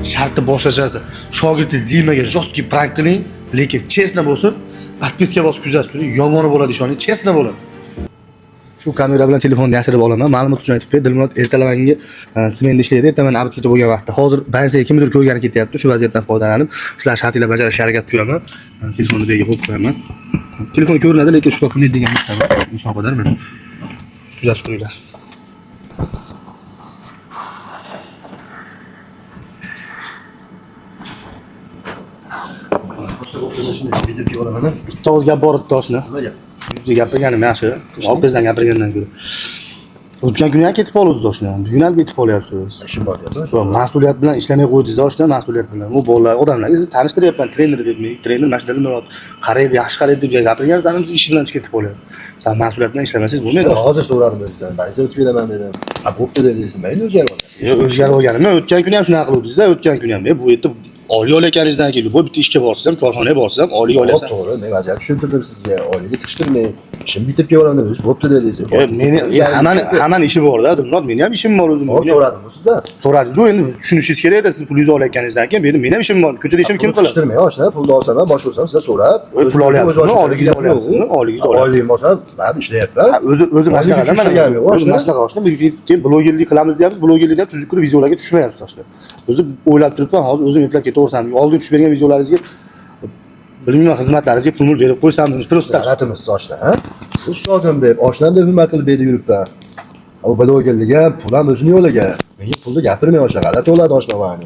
Shartni boshlashasi. Shogirdingiz Dimaga жесткий prank qiling, lekin честно bo'lsin. Подписка bosib kuzatib turing. Yomoni bo'ladi, ishoning, честно bo'ladi. Shu kamera bilan telefonni yashirib olaman. Ma'lumot uchun aytib qo'y, Dilmurod ertalavangi smenda ishlaydi. Ertaman обед gacha bo'lgan vaqtda. Hozir больница ga kimnidir ko'rgani ketyapti. Shu vaziyatdan foydalanib, sizlar shartinglar bajarishga harakat qilaman. Telefonni bu yerga qo'yib qo'yaman. Telefon ko'rinadi, lekin shu qilmaydi degan imkon qadar mana. Kuzatib turinglar. Bitta og'iz gap bor edi toshni. Yuzda gapirganim yaxshi. Og'izdan gapirgandan ko'ra. O'tgan kuni ham ketib qoldingiz oshna. Bugun ham ketib qolyapsiz. Ishim bor deyapman. Shu mas'uliyat bilan ishlamay qo'ydingiz oshna, mas'uliyat bilan. U bolalar, odamlarga siz tanishtiryapman, trener deb, trener mana shu Dilmurod qaraydi, yaxshi qaraydi deb gapirgansiz, siz ishi bilan chiqib ketib qolyapsiz. San mas'uliyat bilan ishlamasangiz bo'lmaydi. Oshna. Hozir so'radim o'zidan. Больница o'tib kelaman dedim. Ha, bo'pti dedingiz. Men endi o'zgarib olgan. Yo'q, o'zgarib olganim. Men o'tgan kuni ham shunaqa qiluvdingiz-da, o'tgan kuni ham. Bu yerda oylik olayotganingizdan keyin bu bitta ishga borsangiz ham, korxonaga borsangiz ham oylik Hop, olasan. to'g'ri. Men vaziyatni tushuntirdim sizga. Oylikka chiqishtirmang. Ishim bitib kelaman dedim. Bo'pti dedingiz. Meni hammani ishi bor-da, Dilmurod, meni ham ishim bor o'zim. Hop, so'radim bu sizdan. So'radingiz-ku, endi tushunishingiz kerak edi, siz pulingizni olayotganingizdan keyin meni ham ishim bor. Ko'chada ishim kim qiladi? Chiqishtirmang, oshna. Pulni olsam ham, boshqa bo'lsam sizdan so'rab. Pul olyapsizmi? Oyligingizni olyapsizmi? Oyligingizni olyapsiz. Oyligim olsam, baribir ishlayapman. Ha, o'zi mana Oylik shunaqada uchun mana ishlaganim yo'q, o'zi oshna. mana shunaqa oshna. Biz keyin blogerlik qilamiz deyapmiz, blogerlikda ham tuzuk qilib videolarga tushmayapsiz oshna. O'zi o'ylab turibman, hozir o'zim eplab ketaversam, oldin tushib bergan videolaringizga bilmayman, xizmatlaringizga pul berib qo'ysam, просто G'alatimiz oshna, ha? Ustozim deb, oshnam deb hurmat qilib berdi yuribman. U blogerlik ham, pul ham o'zini yo'liga. Menga pulni gapirmang oshna, g'alati bo'ladi oshna mani.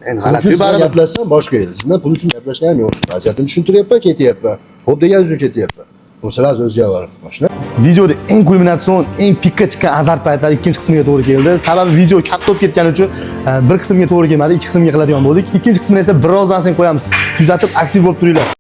Endi Pul g'alati uchun baribir. gaplashsam boshqa edi. Siz bilan pul uchun gaplashganim yo'q. Vaziyatimni tushuntiryapman, ketyapman. Xo'p degan uchun ketyapman. Bu sразу o'zgarib oshna. Videoda eng kulminatsion, eng pikka chiqqan azart paytlari ikkinchi qismiga to'g'ri keldi. Sababi video katta bo'lib ketgani uchun bir qismga to'g'ri kelmadi, ikki qismga qiladigan bo'ldik. Ikkinchi qismini esa birozdan so'ng qo'yamiz. Kuzatib, aktiv bo'lib turinglar.